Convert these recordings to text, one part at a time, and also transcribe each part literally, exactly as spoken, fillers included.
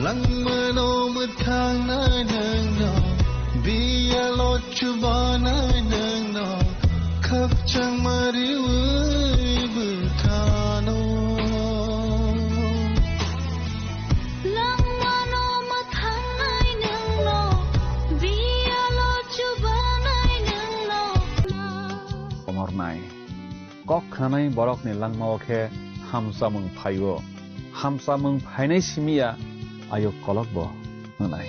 Ang mano mwthangnai nwngno, biyalo chubanai nwngno, khakchangma riwi bwthano. Langmano mwthangnai nwngno, biyalo chubanai nwngno. Komornai. Kok khnanai borokni langmao khe hamchamung phaio. Hamchamung phainai simi ya ayuk kolok bo hwnai.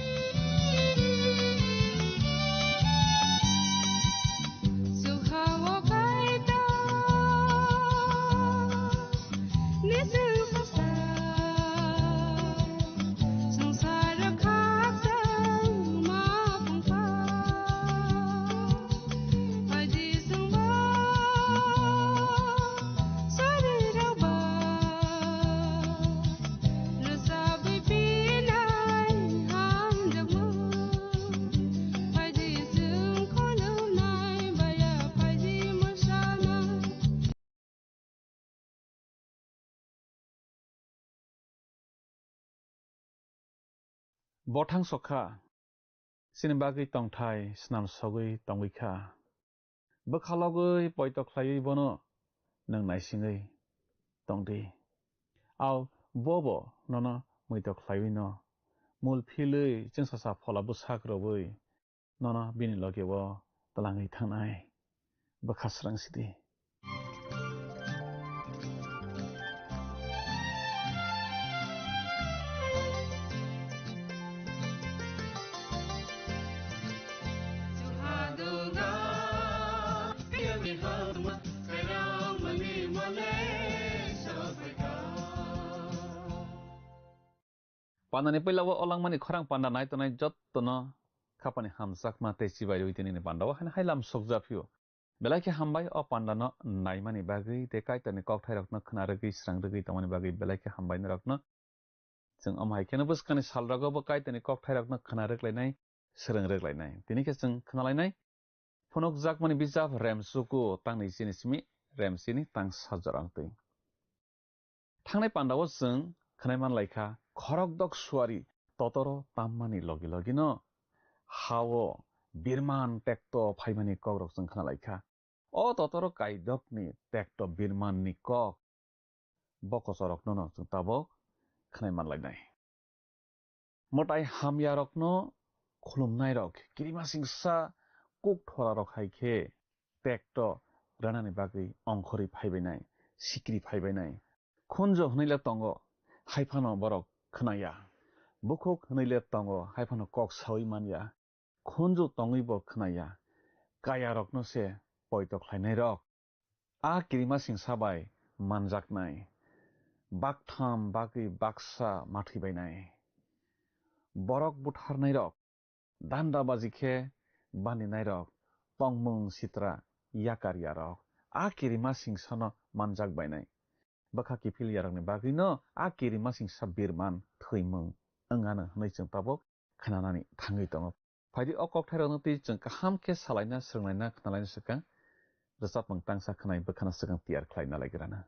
Bothang sokha, chini bagwi tongthai snam sogwi tongwi kha. Bwkha logwi poito khlaiwi bono nwng naisingwi tongdi. Ao bobo nono muito khlaiwi no mul philwi chwngsasa phola bwsak rwui nono bini loge o twlangwi thangnai. Bwkha srang sidi. Pandani puila o langmani khorang panda nai tongnai jottono khapani hamjakma tei chibai rwi tini ni panda o haino hai lam sokjak phio. Belai khe hambai o panda no naimani bagwi tei Kaitorni kokthairokno khna rwgwi srang rwgwi tongmani bagwi belai khe hambai norokno. Chwng omo hai kheno bwskangni salrogo bo Kaitorni kokthairokno khna rwklainai, swrwng rwklainai. Tini khe chwng khnalainai phunukjakmani bijap Remchuku tangni chini simi Remchini tang sajorang twi. Thangnai pandao chwng khnai man lai kha, khorokdok suari totoro tammani logi logino ha-o birman tekto phaimani kokrok chwng khna lai kha. O totoro kaidokni tekto birmanni kok bo kochorokno no chwng tabok khnai man lainai. Mwtai hamyarokno khulumnairok, kirimasingsa kuk thorarok hai khe tekto rwnani bagwi ongkhorwi phaibainai, sikri phaibainai. Khunju hwnwi le tongo, hai phano borok khna ya. Bukhuk hwnwi le tongo, hai phano kok saui man ya. Khunju tongwi bo khna ya. Kayarokno se poito khlainairok. A kirimasingsa bai manjaknai, baktham bagwi baksa ma thwibainai. Borok butharnairok, dandabaji khe bandinairok, tongmung sitra yakar yarok, a kirimasingsa no manjak bainai. Bwkha kiphil yarokni bagwino a kirimasingsa birman thwimung wngano hwnwi chwng tabuk khnanani thangwi tongo. Phaidi o kokthairokno twi chwng kaham khe salaina, swrwnglaina, khnalaina swkang rwchapmung tangsa khwnai bwkhano swkang tiyar khlaina laigrana.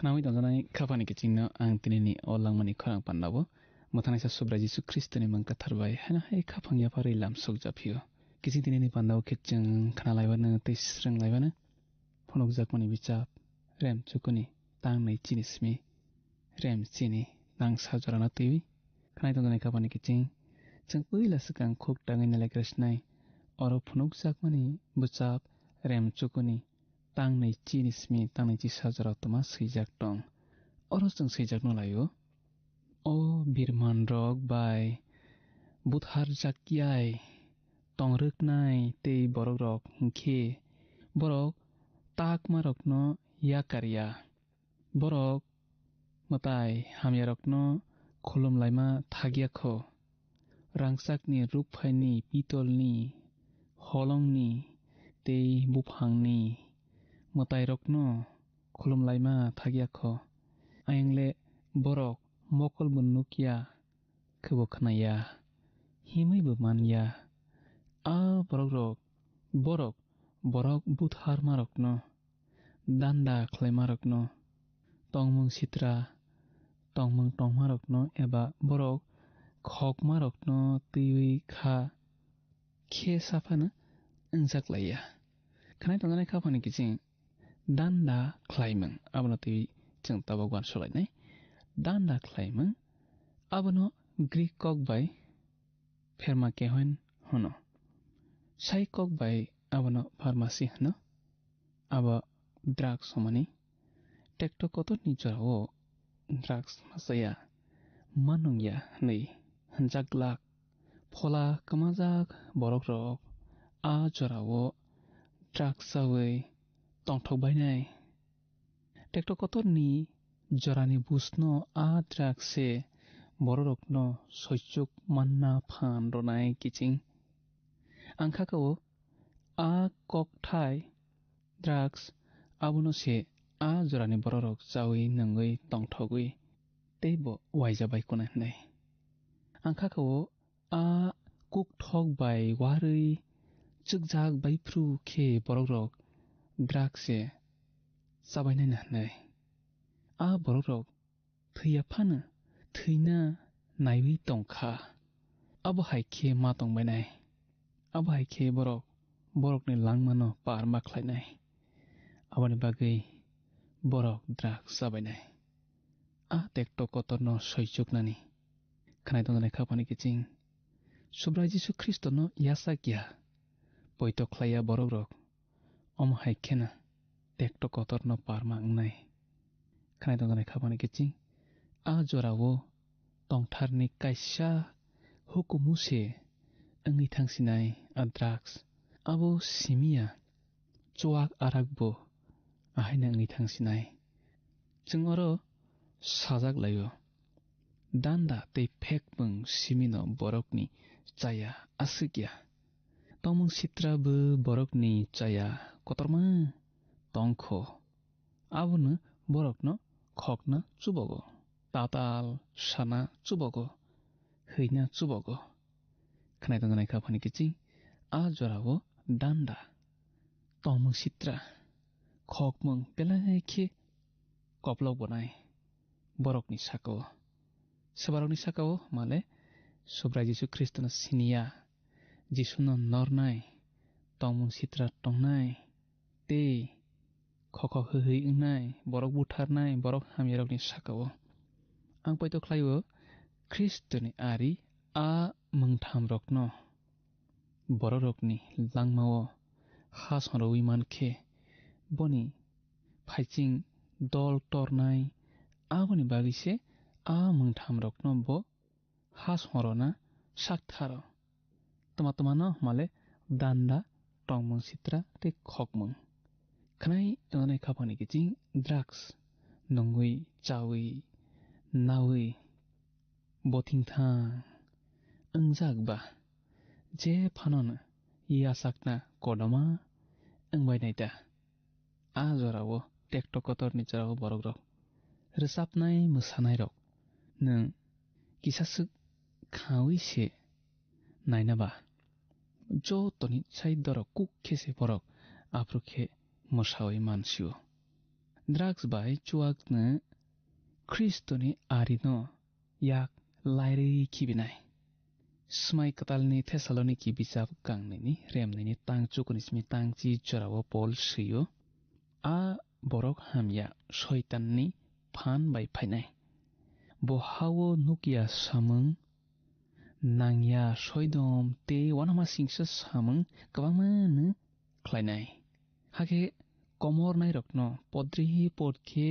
Khnaui tongjaknai khaphani kichingno ang tinini o langmani khorang pandao mwthanaisa Subrai Jisu Khristoni mung kathar bai haino hai khaphang yapharwi lamsok japhio. Kiching tinini pandao khe chwng khnalaibano tei swrwnglaibano phunukjakmani bichap rem chukuni tang nai chini simi rem chini tang sa jorano twiwi khnai tongjaknai khaphani kiching chwng puila swkang khuk tangwi nalaikra sinai oro phunukjakmani bichap rem chukuni tang nai chini simi tang nai chi sa jorao tongma swijak tong. Oro chwng swijakno laio. O birmanrok bai butharjakyai tongrwknai tei borokrok hinkhe borok takmarokno yakar ya. Borok mwtai hamyarokno khulumlaima thagya kho. Rangchakni rukphaini pitolni holongni tei buphangni mwtairokno khulumlaima thagya kho. Ayang le borok mokol bo nuk ya, khe bo khna ya, himwi bo man ya. A borokrok, borok, borok butharmarokno, danda khlaimarokno, tongmung sitra, tongmung tongmarokno eba borok khokmarokno twiwi kha khe saphano wngjak lai ya. Khnai tongjaknai khaphani kiching danda khlaimung abono twiwi chwng tabuk uansuk lainai. Danda khlaimung abono Greek kok bai phermakehoin hwno. Sai kok bai abono pharmacy hwno. Abo drugs hwnmani. Tekto kotorni jorao drugs machaya, manung ya hwnwi hwnjak glak. Phola kwmajak borokrok a jorao drugs chawi tongthok bainai. Tekto kotorni jorani busno a drugs se bororokno soichuk manna phan rwnai kiching. Ang kha kao a kokthai drugs abono se a jorani bororok chawi nungwi tongthogwi teibo uaija bai kunai hwnwi. Ang kha kao a kukthok bai uarwi chwkjak bai phru khe borokrok drugs se chabainai na hwnwi. A borokrok thwiya phano thwina naiwi tong kha. Abo hai khe ma tong bainai. Abo hai khe borok borokni langmano par ma khlainai. Aboni bagwi borok drugs chabainai. A tekto kotorno soichuknani khnai tongjaknai khaphani kiching Subrai Jisu Khristono yachak ya, poito khlai ya borokrok. Omo hai kheno tekto kotorno parma wngnai. Khnai tongjaknai khaphani kiching a jorao tongtharni kaisa hukumu se wngwi thangsinai a drugs. Abo simi ya chuak arak bo ahaino wngwi thangsinai. Chwng oro sajak laio, danda tei phekmung simino borokni chaya aswk ya. Tongmung sitra bo borokni chaya kotorma tong kho. Abono borokno khokna chubago, tatal sana chubago, hwina chubago. Khnai tongjaknai khaphani kiching a jorao danda, tongmung sitra, khokmung belai khe koplok bonai borokni sakao. Swbarokni sakao male Subrai Jisu Khristono siniya, Jisuno nornai, tongmung sitra tongnai, tei khokhok hwhwi wngnai, borok butharnai, borok hamyarokni sakao. Ang poito khlaio Khristoni ari a mungthamrokno bororokni langmao ha sonrowi man khe boni phaiching dol tornai, aboni bagwi se a mungthamrokno bo ha songrona sak tharo. Tma tmano male danda, tongmung sitra tei khokmung. Khnai tongjaknai khaphani kiching drugs nungwi, chawi, nawi, bothingthang wngjak ba je phanono yachakna kodoma wngbai nai ta. A jorao tekto kotorni jorao borokrok rwchapnai mwsanairok nwng kisaswk khaui se naina ba jotoni sai dorok kuk khe se borok aphuru khe mwsaui mansio. drugs bai chuakno Khristoni arino yak lairwi khibinai. Swmai kwtalni Thessaloniki bijap gangnwini remnwini tang chukuni simi tang chi jorao Pol swi-o, "A borok hamya Soitanni phan bai phainai. Bo ha-o nukya samung, nangya soidom tei uanamasingcha samung kwbangmano khlainai. Hakhe komornairokno podrihi podkhe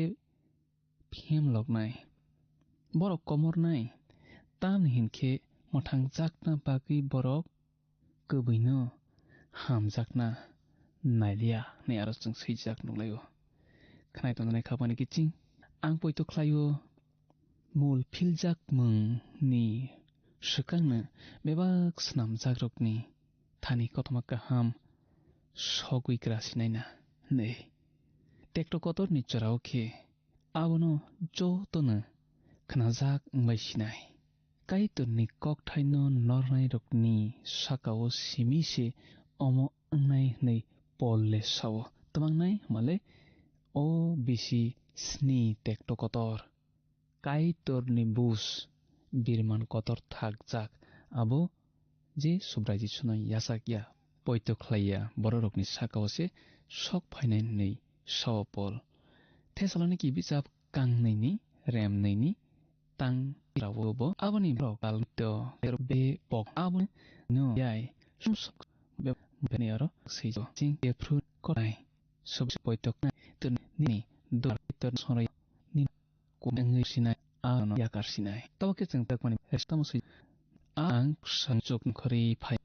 phemloknai. Borok komornai, tamni hinkhe mwthangjakna bagwi borok kwbwino hamjakna nailiya," hinwi aro chwng swijak nukhlaio. Khnai tongjaknai khapani kiching, ang poito khlaio, mul philjakmungni swkangno bebak snamjakrokni thani kothoma kaham sogwi grasinaina hinwi. Tekto kotorni chorao khe abono jotono khnajak wngbai sinai. Kaitorni kokthaino nornairokni sakao simi se omo wngnai hwnwi Pol le sao. Twmangnai hwnmale o bisi sni tekto kotor. Kaitorni bus birman kotor thakjak, abo je Subrai Jisuno yachak ya, poito khlai ya, bororokni sakao se sok phainai hwnwi sao Pol. Thessaloniki bijap kangnwini remnwini tang rao bo aboni borok kalmito be pok abo no yai sumsok be beni oro seijo ching ephru konai sub poito khnai tuni nini dor tor sonroi ni kumengwi sinai ano yakar sinai. Tabo khe chwng takmani restamo sui ang sanchuk khori phai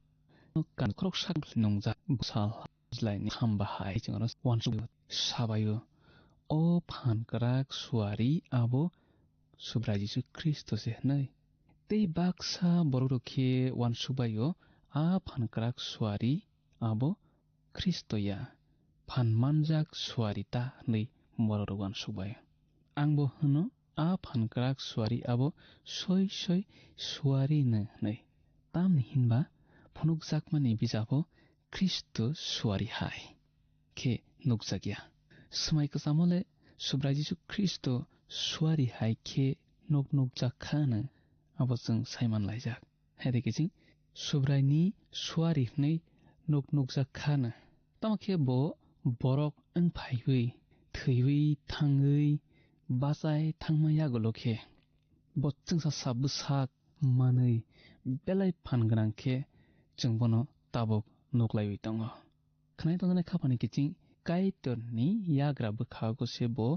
kan khorok sak nungjak bwsal jilai ni kham bahai chwng oro wansuk sabaio. O phan kwrak suari abo Subrai Jisu Khristo se hwnwi. Tei baksa borok rok khe wansuk baio, a phan kwrak suari abo Khristo ya, phan manjak suari ta hwnwi borok rok wansuk bai. Ang bo hwno, a phan kwrak suari abo soi soi suari no hwnwi. Tamni hinba phunukjakmani bijabo Khristo suari hai khe nukjakya. Swmai kwchamo le Subrai Jisu Khristo suari hai khe nuk nukjak kha hwnwi abo chwng saiman laijak. Hai de kiching Subraini suari hwnwi nuk nukjak kha hwnwi. Tamo khe bo borok wng phaiwi, thwiwi, thangwi, bachai thangma yagulo khe bo chwngsa sa bwsak manwi belai phan gwnang khe chwng bono tabuk nuklaiwi tongo. Khwnai tongjaknai khapani kiching Kaitorni yagra bwkhago se bo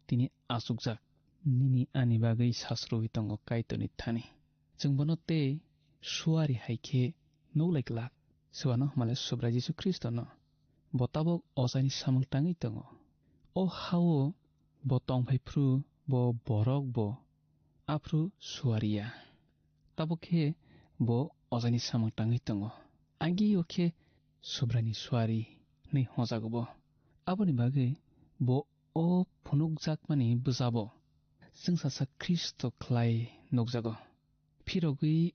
tini achukjak. Nini ani bagwi sasrwi tongo Kaitorni thani. Chwng bono tei suari hai khe nuklai glak. Swbano hwnmale Subrai Jisu Khristono. Bo tabuk ochaini samung tangwi tongo. O ha-o bo tongphai phru bo borok bo aphru suari ya. Tabuk khe bo ochaini samung tangwi tongo. Agio khe Subraini suari hwnwi hojago bo. Aboni bagwi bo o phunukjakmani bwsabo chwngsacha Khristo khlai nukjago. Phirogwi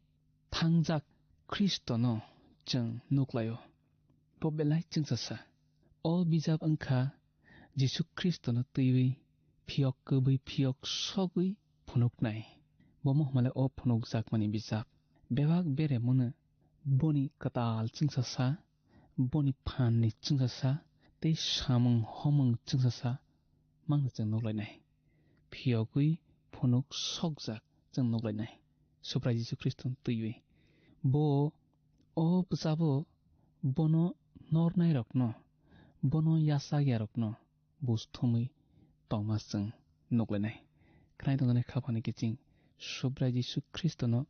thangjak Khristono chwng nuklaio. Bo belai chwngsacha. O bijap wngkha Jisu Khristono twiwi phiyok kwbwi phiyok sogwi phunuknai. Bo mohmale o phunukjakmani bijap. Bebak bere mwnwi boni kwtal chwngsacha, boni phanni chwngsacha, tei samung homung chwngsacha mangno chwng nuklainai. Phiyogwi phunuk sokjak chwng nuklainai. Subrai Jisu Khristo twiwi. Bo o bwsabo bono nornairokno, bono yachakyarokno bus thumwi tongma chwng nuklainai. Khwnai tongjaknai khapani kiching Subrai Jisu Khristono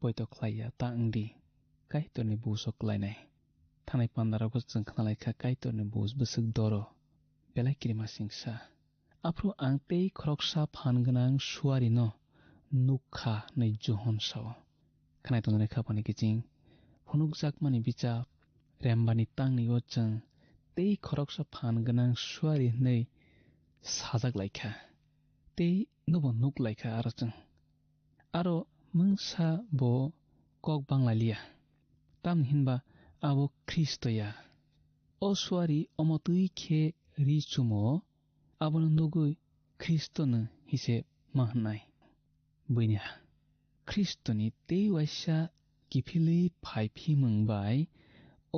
poito khlai ya ta wng di, Kaitorni buso klainai. Thanai pandarogo chwng khna lai kha Kaitorni bus bwswk doro, belai kirima singsa. Aphuru ang tei khoroksa phan gwnang suarino nuk kha hwnwi Johon sao. Khwnai tongjaknai khapani kiching phunukjakmani bichap rembani tangni o chwng tei khoroksa phan gwnang suari hwnwi sajak lai kha. Tei nobo nuk lai kha aro chwng. Aro mungsa bo kok bang lai liya. Tamni hinba abo Khristo ya. O suari omo twi khe ri chumo, Abono nugwi Khristono hisep ma hwnnai. Buini ha. Khristoni tei waisa kiphilwi phaiphimung bai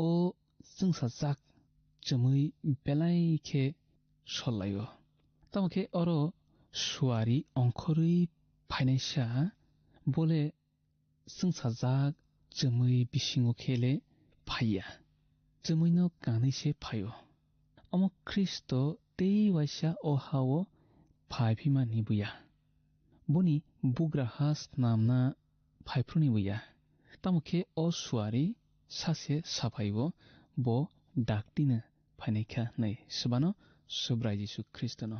o chwngsajak chumui belai khe sol lai-o. Tamo khe oro suari ongkhorwi phainaisa bole chwngsajak chumui bisingo khe le phaiya. Chumuino kanwi se phai-o. Omo Khristo tei waisa o ha-o phaiphimani buya. Boni bugra ha snamna phaiphru ni buya. Tamo khe o suari sase saphai-o, bo dakti no phainai kha hwnwi swbano Subrai Jisu Khristo no.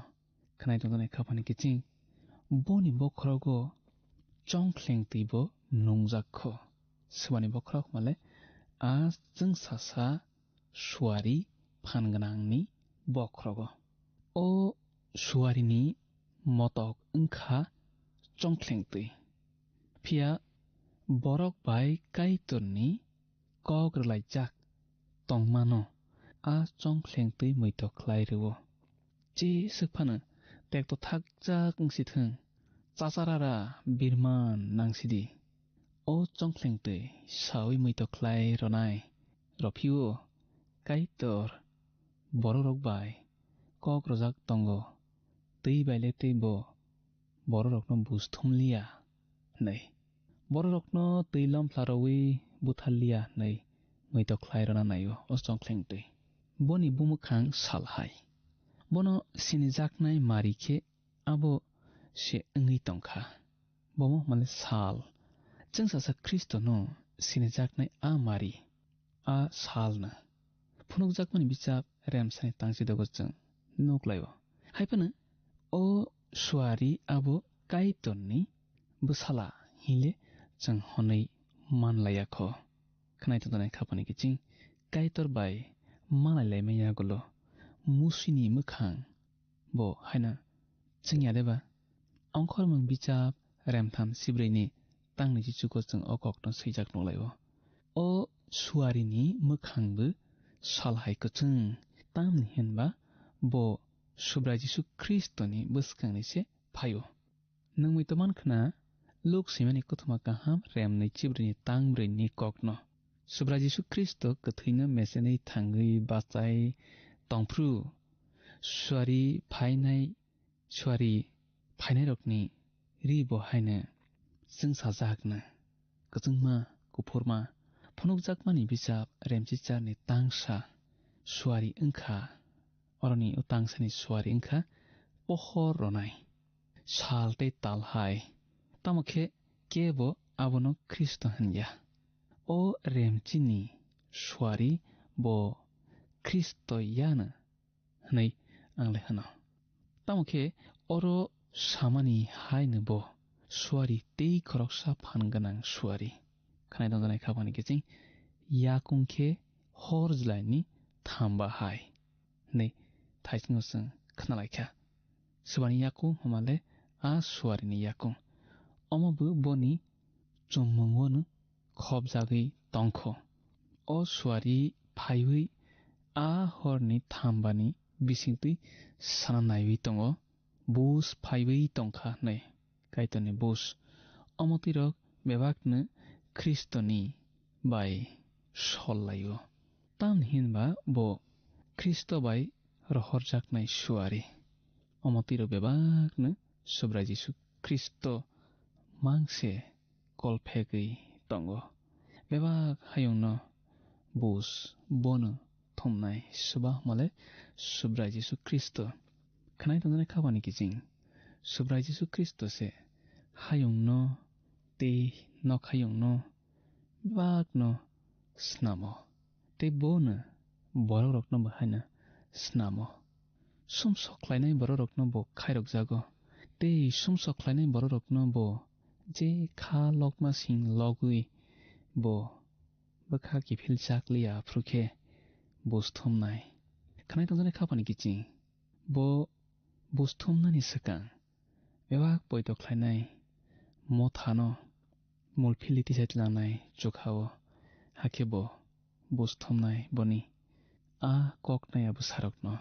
Khwnai tongjaknai kha phani kiching boni bokhorogo chongkhleng twi bo nungjak kho. Swbani bokhorok male a chwngsasa suari phan gwnangni bokhorogo. O suarini motok wngkha chongkhleng twi. Phiya borok bai Kaitorni kok rwlaijak tongmano a chongkhleng twi muitok khlai rw-o. Jeswk phano tekto thakjak wng si thung, chacharara birman nang si di. O chongkhleng twi saui muitok khlai rwnai rw phio Kaitor bororok bai kok rwjak tongo, twi bai le tei bo bororokno buj thum liya hwnwi. Bororokno twi lomphla rwui buthar liya hwnwi muitok khlai rwna nai-o o chongkhleng twi. Boni bumwkhang sal hai. Bono sinijaknai mari khe abo se wngwi tong kha. Bomo male sal. Chwngsasa Khristono sinijaknai a mari, a salno phunukjakmani bichap remsani tangchidogo chwng nuk lai-o. Hai phano o suari abo Kaitorni bwsala hinle chwng hwnwi man laiya kho. Khwnai tongjaknai kha phani kiching Kaitor bai malai laimani yagulo Musini mwkhang bo haino chwngya de ba? Ongkhormung bichap remtham sibrwini tangni chichugo chwng o kokno swijak nuk lai-o. O suarini mwkhangbo sal hai kwchwng, tamni hinba bo Subrai Jisu Khristoni bwskangni se phai-o. Nwng muitu man khna Luk swimani kothoma kaham remni chibrwini tangbrwini kokno. Subrai Jisu Khristo kwthwino mesenwi thangwi bachai tongphru suari phainai suari phainairokni ri bo haino chwngsajakno. Kwchwngma, kuphurma, phunukjakmani bichap remchicharni tangsa suari wngkha, oroni o tangsani suari wngkha pohor rwnai, sal tei tal hai. Tamo khe kebo abono Khristo hwn ya. O remchini suari bo Khristo yano hwnwi ang le hwno. Tamo khe oro samani haino bo suari tei khoroksa phan gwnang suari. Khwnai tongjaknai kha phani kiching yakung khe hor jlaini thamba hai hwnwi thaisingo chwng khna lai kha. Subani yakung hwnma le a suarini yakung. Omo bo boni chummungo no khopjagwi tongkho. O suari phaiwi a horni thambani bisingtwi sana naiwi tongo, bus phaiwi tongkha hwnwi, Kaitorni bus. Omo twirok bebakno Khristoni bai sol lai-o. Tamni hinba bo Khristo bai rohorjaknai suari. Omo twirok bebakno Subrai Jisu Khristo mangse kol phegwi tongo. Bebak hayungno bus bono thumnai swba hwnmale Subrai Jisu Khristo. Khwnai tongjaknai kha phani kiching Subrai Jisu Khristo se hayungno tei nok hayungno bebakno snamo. Tei bono borokrokno bo haino snamo. Sumsok khlainai borokrokno bo khairokjago. Tei sumsok khlainai borokrokno bo je kha lokma sing logwi bo bwkha kiphil chakliya aphuru khe bus thumnai. Khwnai tongjaknai kha phani kiching bo bus thumnani swkang bebak poito khlainai mothano mulphili tisai tlangnai chukha-o, hakhe bo bus thumnai boni a kok naiya bwsarokno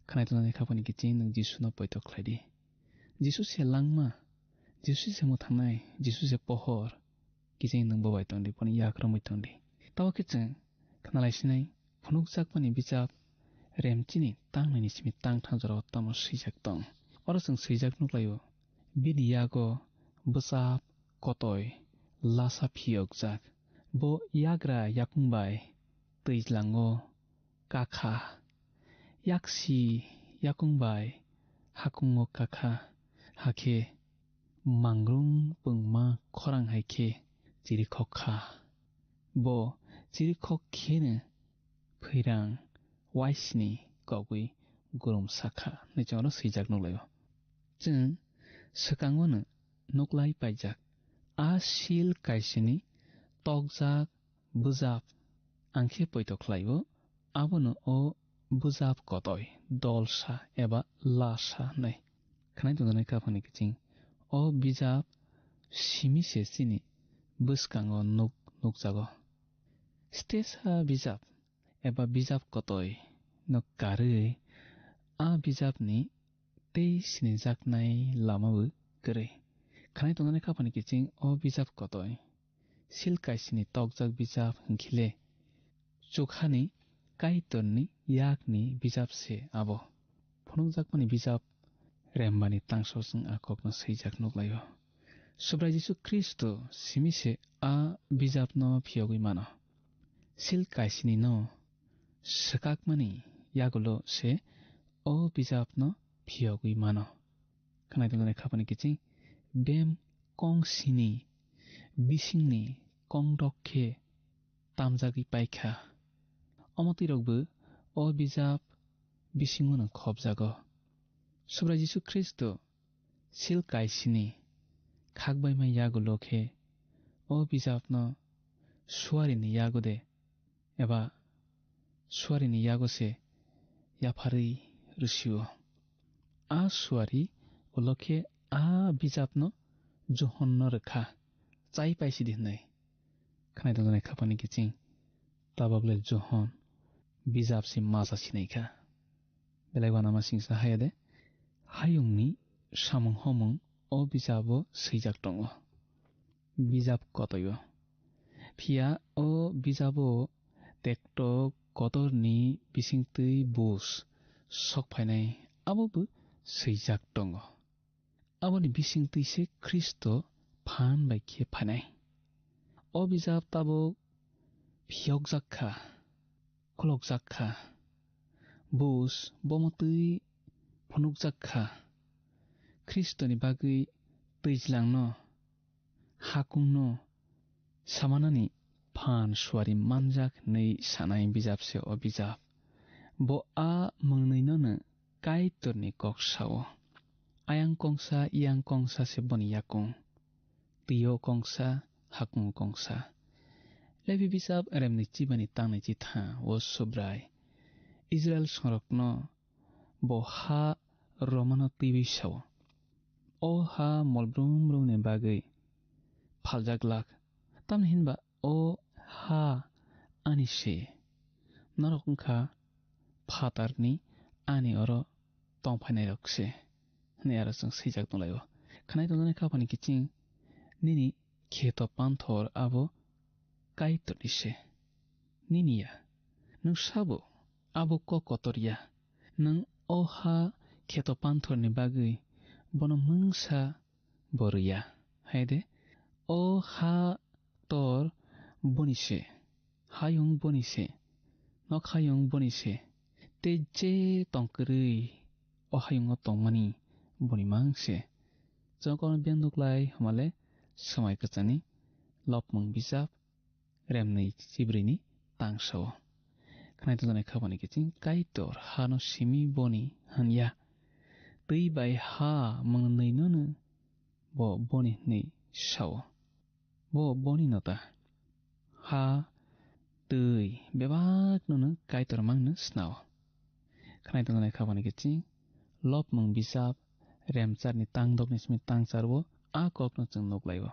Khnai tongnani khapani kiching nwng Jisuno poito khlai di. Jisu se langma, Jisu se mwthangnai, Jisu se pohor. Kiching nwng bo bai tong di, boni yak romwi tong di. Tabo khe chwng khnalai sinai phunukjakmani bijap Remchini tang nini simi tang thang jorao tamo swijak tong. Oro chwng swijak nuklaio, bini yago bwchap kotoi lasa phiyokjak. Bo yagra yakung bai twijlango kakha, yaksi yakung bai hakungo kakha, hakhe mangrung pungma khorang hai khe chirikhok kha. Bo chirikhok kheno phwirang waisni kogwi gurumsa kha, hwnwi chwngno swijak nuklaio. Chwng swkangono nuklai paijak, a sil kaisini tokjak bwjap ang khe poito khlaio, abono o bwjap kotoi, dolsa eba lasa hwnwi. Khnai tongjaknai khapangni kiching o bijap simi se chini bwskango nuk nukjago. Stesa bijap eba bijap kotoi no karwi a bijapni tei sinijaknai lama bo kwrwi. Khnai tongjaknai khapangni kiching o bijap kotoi sil kaisini tokjak bijap hwnkhe le chukhani Kaitorni yakni bijap se abo. Phunukjakmani bijap Rembani tangso chwng a kokno swijak nuklaio. Subrai Jisu Khristo simi se a bijapno phiyogwi mano. Sil kaisini no swkakmani yagulo se o bijapno phiyogwi mano. Khnai tongjaknai khapangni kiching bem kong sini bisingni kongdok khe tamjagwi paikha. Omo twi rokbo o bijap bisingo no khopjago. Subrai Jisu Khristo sil kaisini khakbaima yagulo khe o bijapno suarini yago de eba suarini yago se yapharwi rwsio. A suari ulo khe a bijapno Johonno rwkha, chai paisidi hwnwi. Khnai tongjaknai khapangni kiching tabok le Johon bijap se masa sinai kha. Belai uanama singsa haya de, hayungni samung homung o bijabo swijak tongo. Bijap kotoio. Phiya o bijabo tektok kotorni bisingtwi bus sok phainai abobo swijak tongo. Aboni bisingtwi se Khristo phan bai khe phainai. O bijap tabuk phiyokjak kha, kholokjak kha. Bus bomo twi phunukjak kha. Khristoni bagwi twijlangno, hakungno samanani phan suari manjak hwnwi sanai bijap se o bijap. Bo a mwngnwinono Kaitorni kok sao. Ayang kongsa, iyang kongsa se boni yakung. Twi-o kongsa, hakung kongsa. Lebi bijap Remni chibani tangnai chitha o Subrai Israil songrokno bo ha romano twiwi sao. O ha molbrum brumni bagwi phaljak glak. Tamni hinba o ha ani se. Norok wngkha phatarni ani oro tongphainairok se, hwnwi aro chwng swijak tonglaio. Khnai tongjaknai khapani kiching nini kheto panthor abo Kaitorni se. Nini ya. Nwng sabo abo kok kotor ya. Nwng o ha kheto panthorni bagwi bono mungsa bo rwya. Hai de, o ha tor boni se, hayung boni se, nok hayung boni se, tei je tong kwrwi o hayungo tongmani boni mang se. Chwng kono biyang nuklai hwnmale swmai kwchani lopmung bijap Remni chibrwini tangsao. Khnai tongjaknai khapani kiching Kaitor hano simi boni hanya. Twi bai ha mwngnwinono bo boni hwnwi sao. Bo boni no ta. Ha, twi bebaknono Kaitor mangno snao. Khnai tongjaknai khapani kiching lopmung bijap Remcharni tangdokni simi tangcharo a kokno chwng nuklaio.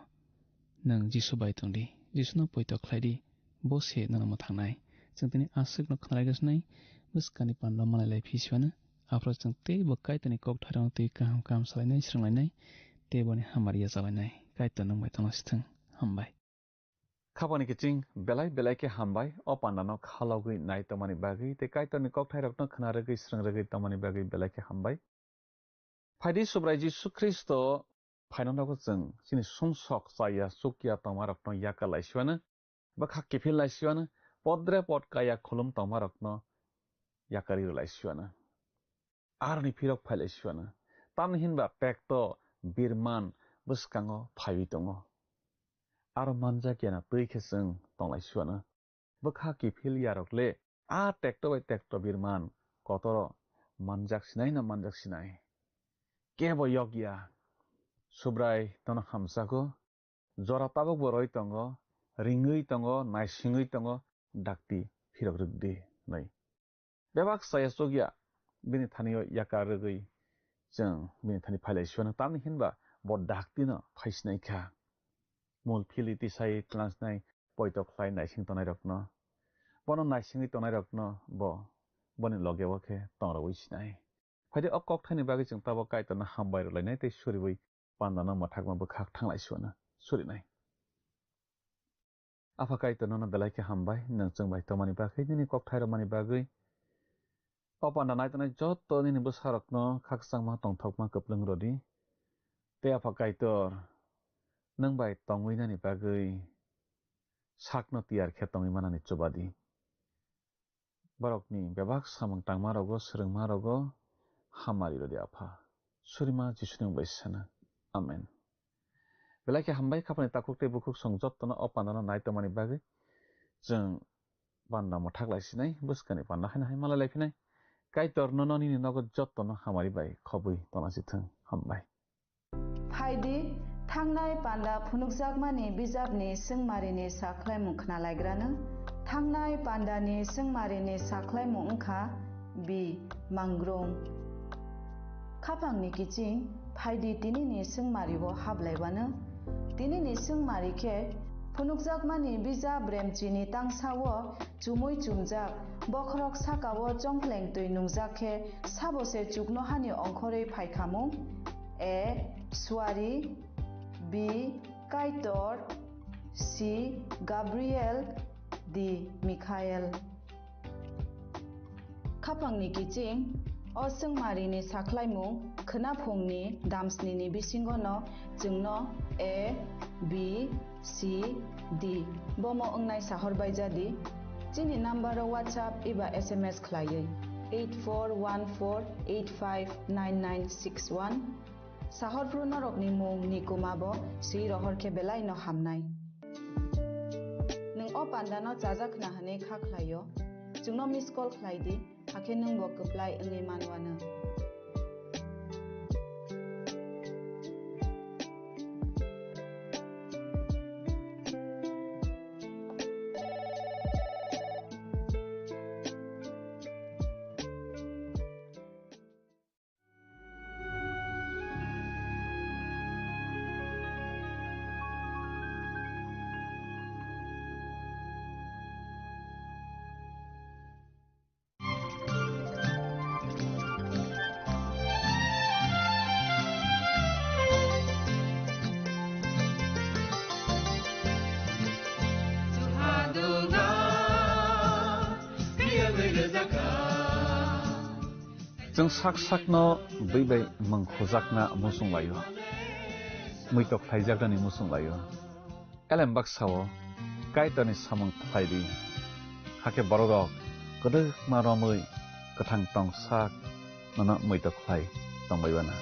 Nwng Jisu bai tong di, Jisuno poito khlai di, bo se nono mwthangnai. Chwng tini aswkno khnalaigasnai, bwskangni pando malailai phi siphano, Aphuru chwng teibo Kaitorni kokthairokno twi kaham kaham salainai, swrwnglainai, tei boni hamari yachalainai. Kaitor nwng bai tongna sithwng. Hambai. Khapangni kiching belai belai khe hambai, o pandano khalogwi nai tongmani bagwi tei Kaitorni kokthairokno khna rwgwi swrwng rwgwi tongmani bagwi belai khe hambai. Phaidi Subrai Jisu Khristo phaina nogo chwng chini sumsok chaya chukya tongmarokno yakar laisiwano, bwkha kiphil laisiwano, podre pod kaya khulum tongmarokno yakarwi rw laisiwano. Aroni phirok phai laisiwano. Tamni hinba tekto birman bwskango phaiwi tongo. Aro manjak yana twi khe chwng tong laisiwano. Bwkha kiphil yarok le a tekto bai tekto birman kotoro manjak sinai na manjak sinai. Kebo yok ya. Subrai tono hamsako. Jora tabuk bo roi tongo, ringwi tongo, naisingwi tongo, dakti phirok rwkdi, hwnwi. Bebak chaya chukya bini thani-o yakar rwgwi chwng bini thani phai lai siwano, tamni hinba bo dakti no phai sinai kha. Mul phili tisai tlang sinai poito khlai naising tongnai rokno, bono naisingwi tongnai rokno bo boni loge o khe tong rwui sinai. Phaidi o kokthaini bagwi chwng tabuk Kaitorno hambai rwlainai tei suriui pandano mwthakma bwkhak thanglai suana surinai. Apha Kaitor nono belai khe hambai, nwng chwng bai tongmani bagwi, nini kokthai rwmani bagwi. O panda naitongnai joto nini bwsarokno khakchangma tongthokma kwplwng rwdi. Tei Apha Kaitor, nwng bai tongwi nani bagwi sakno tiyar khe tongwi manani chubadi. Borokni bebak samung tangma rogo, swrwngma rogo hamari rwdi Apha. Surima Jisuni mung bai sana. Amen. Belai khe hambai, khapani takhuk tei bukhuk song jottono o pandano nai tongmani bagwi. Chwng panda mwthak lai sinai, bwskani panda haino hai malai lai phinai. Kaitor nono nini nogo jottono hamari bai khobwi tongna si thung. Hambai. Phaidi, thangnai panda phunukjakmani bijapni swngmarini sakhlaimung khnalaigrano. Thangnai pandani swngmarini sakhlaimung wngkha B. Mangrung. Khapangni kiching, phaidi tinini swngmario hablaiwano. Tinini swngmari khe phunukjakmani bijap Remchini tangsao chumui chumjak, bokhorok sakao chongkleng twi nungjak khe sabo se chuknohani ongkhorwi phaikhamung? A. Suari. B. Kaitor. C. Gabriel. D. Mikhael. Khapangni kiching, o swngmarini sakhlaimung khwnaphungni damsnini bisingono chwngno A, B, C, D bomo wngnai sahor baijadi. Chini number-o WhatsApp eba S M S khlaiwi eight four one four eight five nine nine six one. Sahor phuru norokni mung ni kuma bo swi rohor khe belai no hamnai. Nwng o panda no chajak khna hwnwi kha khlaio, chwngno miss call khlai di, hakhe nwng bo kwplai wngwi manwano. Chwng sak sakno bwi bai mung khujakna muchung laio, muitok khlaijaknani muchung laio. Elem baksa-o Kaitorni samung khlai di, hakhe bororok kwdwkma romwi kwthang tong sak nono muitok khlai tongbai uana.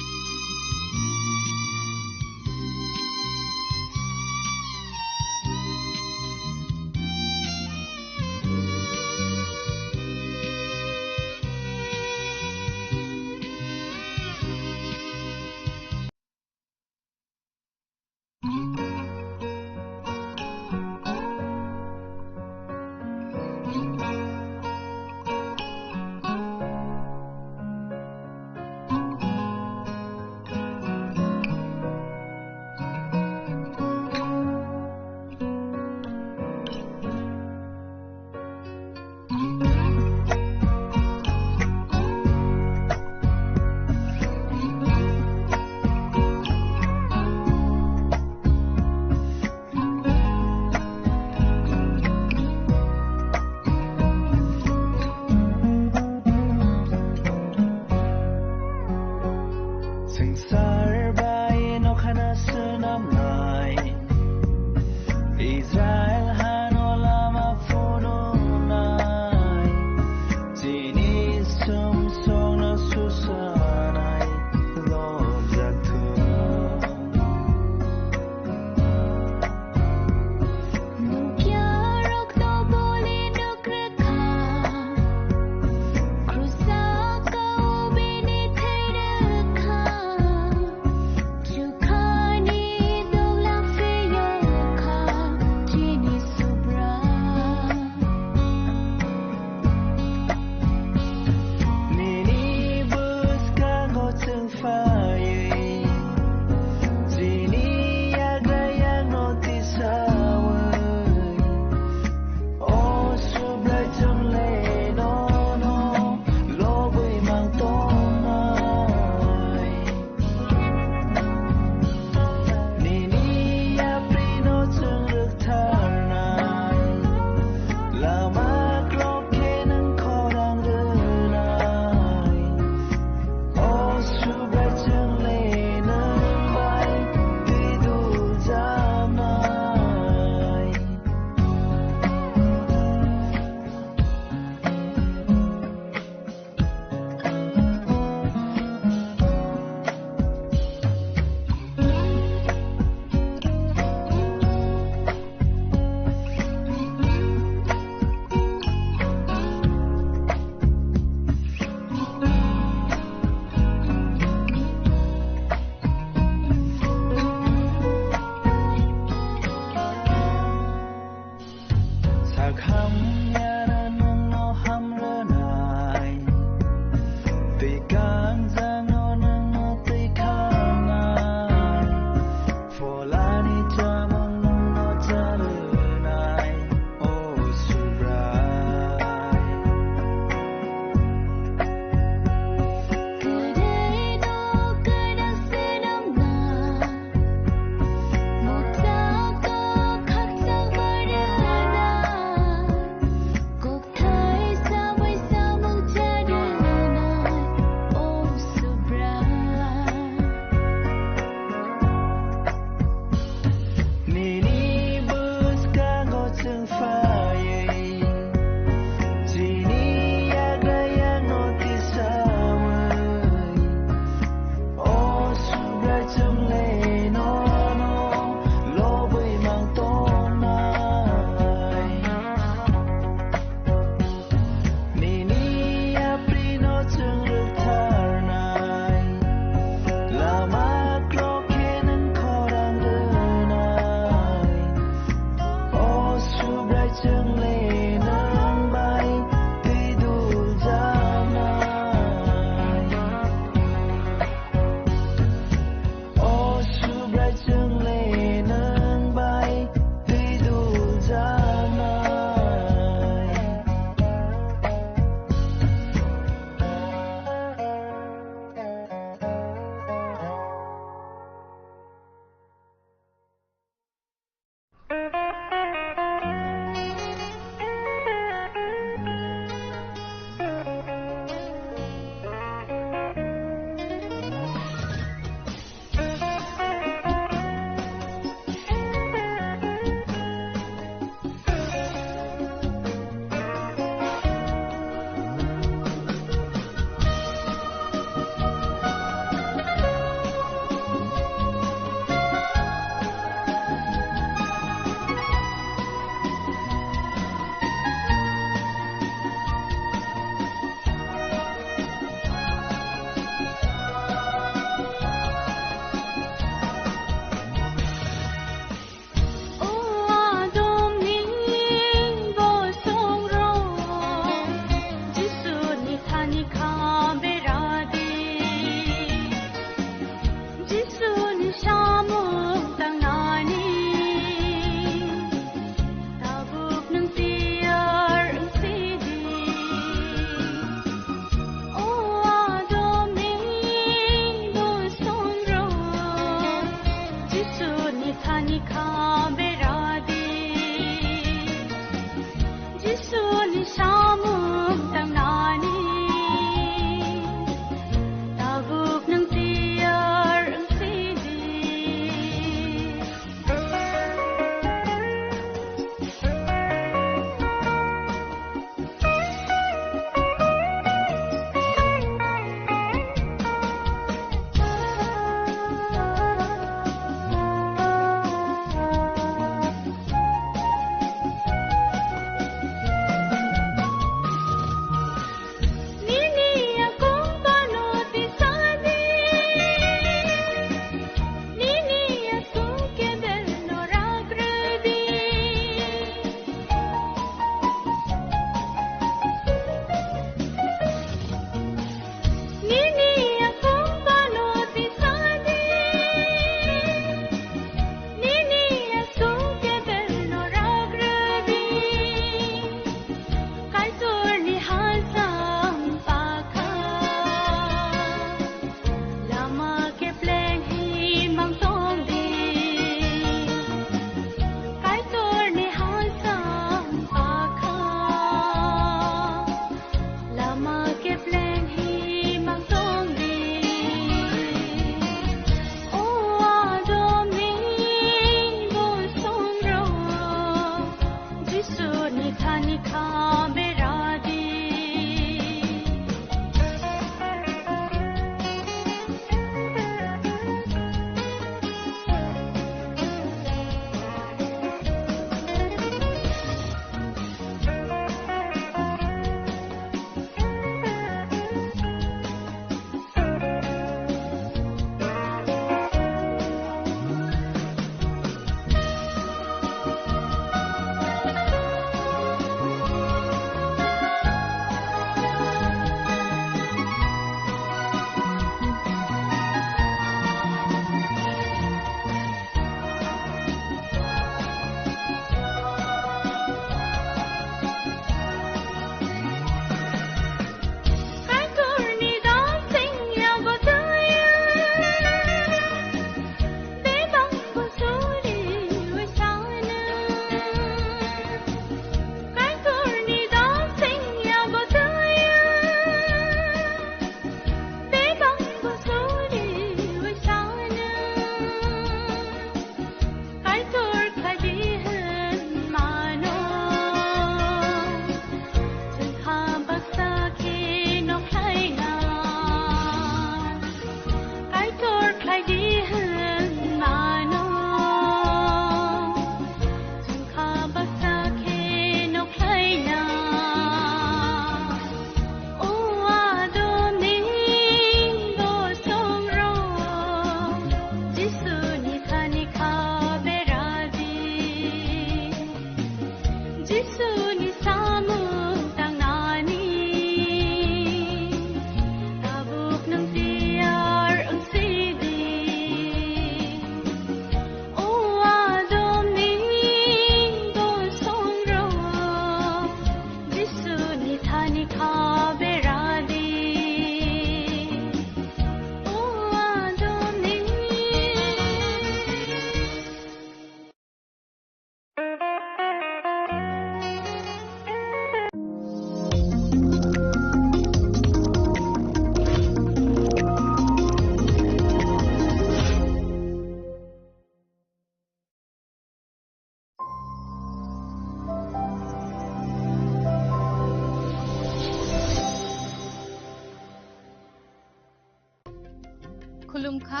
Khulumkha,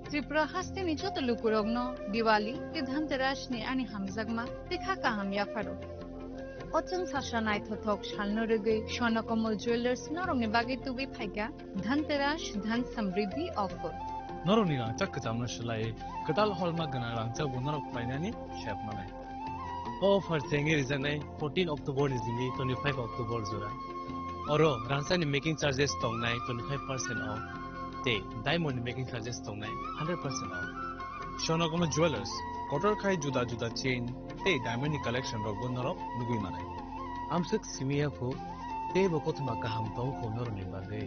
Tripura hasteni joto lukurokno Diwali tei Dhanteras ni ani hamjakma tei kha kaham yapharo. O chwng sasa naithothok salno rwgwi Swarnakomal Jewellers norokni bagwi tubui phaikha Dhanteras Dhan Samriddhi offer. Norokni rangchak kwchamno swlaiwi kwtal holma gwnang rangchakbo norok painani sep manai. O offer chengwi rijaknai fourteen October ni simi twenty-five October jora. Oro rangchakni making charges tongnai twenty-five percent off tei diamond ni making charges tongnai hundred percent off. Swarnakomal Jewellers, kotor khai juda juda chain tei diamond ni collection rokbo norok nugwi manai. Amswk simi ya phu, teibo kothoma kaham tong kho norokni bagwi.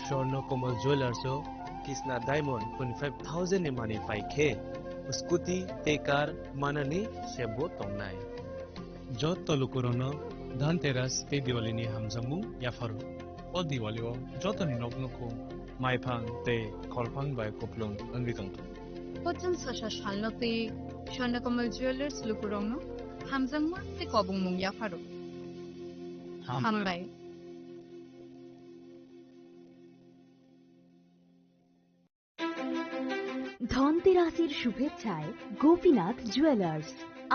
Swarnakomal Jewellers o Kisna Diamond twenty-five thousand ni manwi pai khe scooty tei car manani sep bo tongnai. Joto lukurokno Dhanteras tei Diwali ni hamjakmung yapharo. O Diwali o jotoni nok nukhung, maiphang tei kholphang bai kupulung wngwi tongthung. O chwng sasa salno twi Swarnakomal Jewellers lukurokno hamjakma tei kobongmung yapharo. Ham- Hambai. ধনতেরাসের শুভেচ্ছায় গোপীনাথ জুয়েলার্স।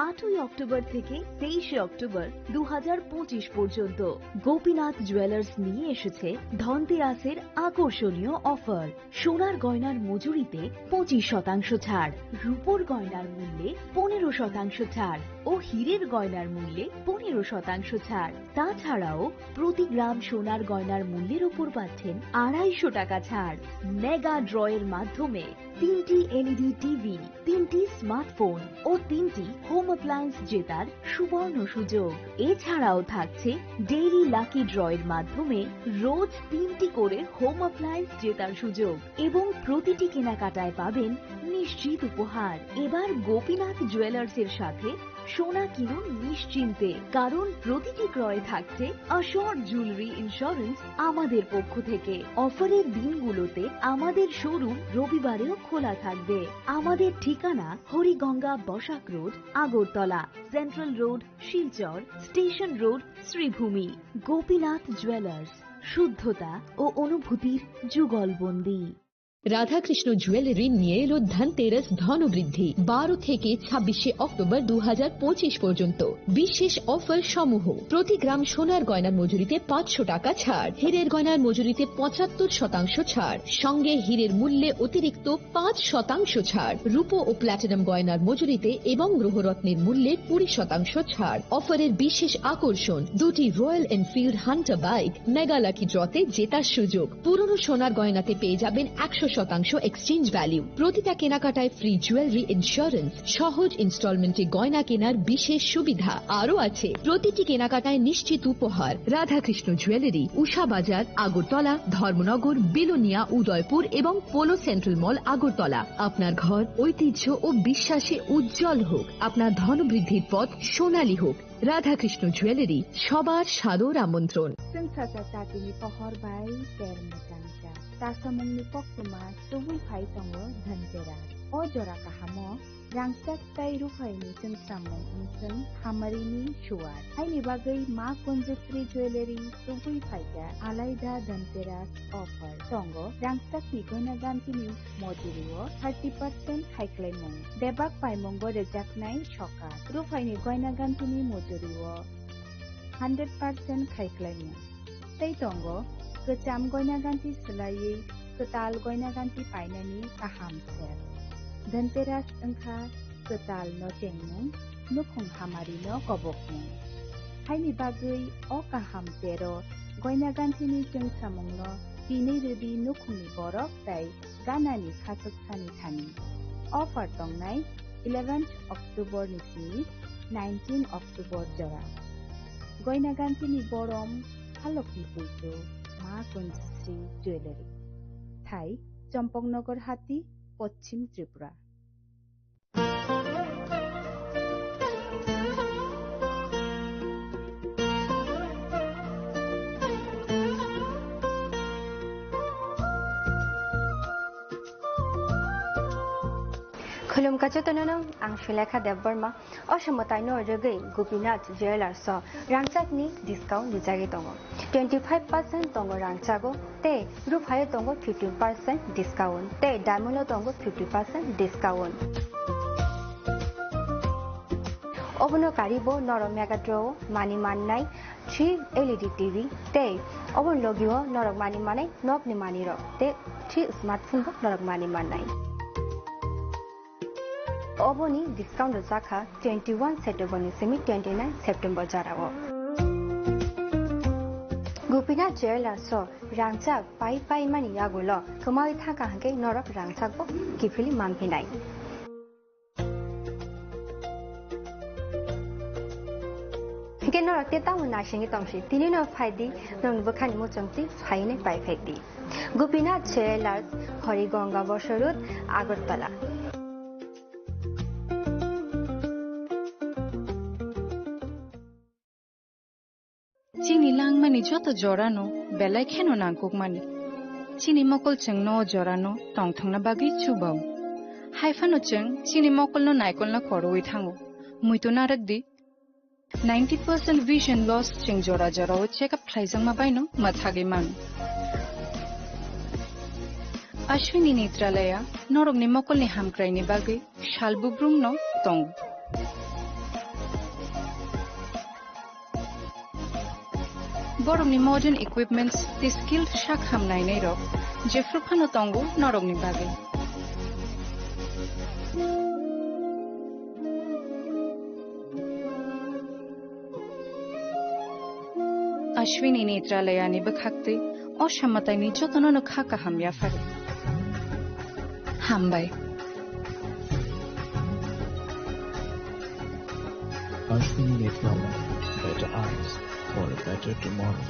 আটই অক্টোবর থেকে তেইশে অক্টোবর দু হাজার পঁচিশ পর্যন্ত গোপীনাথ জুয়েলার্স নিয়ে এসেছে ধনতেরাসের আকর্ষণীয় অফার। সোনার গয়নার মজুরিতে পঁচিশ শতাংশ ছাড়, রূপোর গয়নার মূল্যে পনেরো শতাংশ ছাড় ও হীরের গয়নার মূল্যে পনেরো শতাংশ ছাড়। তাছাড়াও প্রতি গ্রাম সোনার গয়নার মূল্যের উপর পাচ্ছেন আড়াইশো টাকা ছাড়। মেগা ড্রয়ের মাধ্যমে তিনটি এলইডি টিভি, তিনটি স্মার্টফোন ও তিনটি হোম অ্যাপ্লায়েন্স জেতার সুবর্ণ সুযোগ। এছাড়াও থাকছে ডেইলি লাকি ড্রয়ের মাধ্যমে রোজ তিনটি করে হোম অ্যাপ্লায়েন্স জেতার সুযোগ এবং প্রতিটি কেনাকাটায় পাবেন নিশ্চিত উপহার। এবার গোপীনাথ জুয়েলার্সের সাথে সোনা কিনুন নিশ্চিন্তে, কারণ প্রতিটি ক্রয়ে থাকছে অ্যাসিওর জুয়েলারি ইন্স্যুরেন্স আমাদের পক্ষ থেকে। অফারের দিনগুলোতে আমাদের শোরুম রবিবারেও খোলা থাকবে। আমাদের ঠিকানা Hariganga Basak road, Agartala, central road, Silchar, station road, Sribhumi. Gopinath jewellers, শুদ্ধতা ও অনুভূতির যুগলবন্দী। রাধাকৃষ্ণ জুয়েলারি নিয়ে এলো ধনতেরাস ধনবৃদ্ধি। বারো থেকে ছাব্বিশে অক্টোবর দু হাজার পঁচিশ পর্যন্ত বিশেষ অফার সমূহ: প্রতি গ্রাম সোনার গয়নার মজুরিতে পাঁচশো টাকা ছাড়, হীরের গয়নার মজুরিতে পঁচাত্তর শতাংশ ছাড়, সঙ্গে হীরের মূল্যে অতিরিক্ত পাঁচ শতাংশ ছাড়, রূপো ও প্ল্যাটিনাম গয়নার মজুরিতে এবং গ্রহরত্নের মূল্যে কুড়ি শতাংশ ছাড়। অফারের বিশেষ আকর্ষণ, দুটি royal Enfield Hunter bike mega lucky ড্রতে জেতার সুযোগ। পুরনো সোনার গয়নাতে পেয়ে যাবেন একশো শতাংশ এক্সচেঞ্জ ভ্যালু। প্রতিটা কেনাকাটায় ফ্রি জুয়েলারি ইন্স্যুরেন্স, সহজ ইনস্টলমেন্টে গয়না কেনার বিশেষ সুবিধা। আরও আছে প্রতিটি কেনাকাটায় নিশ্চিত উপহার। রাধাকৃষ্ণ জুয়েলারি, উষা বাজার, আগরতলা, ধর্মনগর, বিলোনিয়া, উদয়পুর এবং পোলো সেন্ট্রাল মল, আগরতলা। আপনার ঘর ঐতিহ্য ও বিশ্বাসে উজ্জ্বল হোক। আপনার ধনবৃদ্ধির পথ সোনালী হোক। রাধাকৃষ্ণ জুয়েলারি, সবার সাদর আমন্ত্রণ। Chwng sacha chatini pohor bai ter mwchangcha. Chasamungni koktwma tubui phai tongo Dhanteras. O jora kahamo rangchak tei ruphaini chwngsamung wngchwng hamarini suwar. Haini bagwi Ma Kunjasri Jewellery tubui phaikha alaida Dhanteras offer. Tongo rangchakni goina gantini mojurio thirty percent khaiklaimung. Bebak paimungo rwjaknai sokat. Ruphaini goina gantini mojurio hundred percent khaiklaimung. Tei tongo kwcham goina ganti swlaiwi kwtal goina ganti painani kaham ser. Dhanteras wngkha kwtal no chengmung, nukhung hamari no kobokmung. Haini bagwi o kaham tero goina gantini chwngsamungno tini rwdi nukhungni borok tei ganani khachuksani thani. Offer tongnai eleventh October ni simi nineteen October jora. Goina gantini borom halokni puitu Ma Kunjasri Jewellery. Thai, Champaknagar Hati, Poschim Tripura. Khulumkha jotono, ang Sulekha Debbarma. O somotaino rwgwi Gopinath Jewellers o rangchakni discount rijagwi tongo. Twenty five percent tongo rangchago, tei ruphayo tongo fifteen percent discount, tei diamond o tongo fifty percent discount. Obono karibo norok Mega Draw o mani mannai three L E D T V, tei oboni logio norok mani manai nokni manirok, tei three smartphone bo norok mani mannai. Oboni discount rwjakha twenty one September ni simi twenty nine September jorao. Gopinath Jewellers o rangchak pai pai mani yagulo kwmawi thangkha hwnkhe norok rangchakbo kiphilwi manphinai. Hwnkhe norok tei tamo naisingwi tongsi, tinino phaidi, norokni bwkhani muchungtwi phainai paiphai di. Gopinath Jewellers, Horigonga Bosor Road, Agartala. Chini langmani joto jorano belai kheno nangkukmani. Chini mokol chwngno o jorano tongthokna bagwi chubao. Haiphano chwng chini mokolno naikolna koroi thango. Muitu narwk di, ninety percent vision loss chwng jora jorao check up khlaijakma baino mwthagwi mano. Ashwini Netralaya norokni mokolni hamkraini bagwi sal bubrumno tongo. Borokni modern equipments tei skilled sak ham nainairok jephru phano tongo norokni bagwi. Ashwini Netralayani bwkhaktwi o samataini jotono no kha kaham yaphari. Hambai. Ashwini Netralaya, better eyes for a better tomorrow.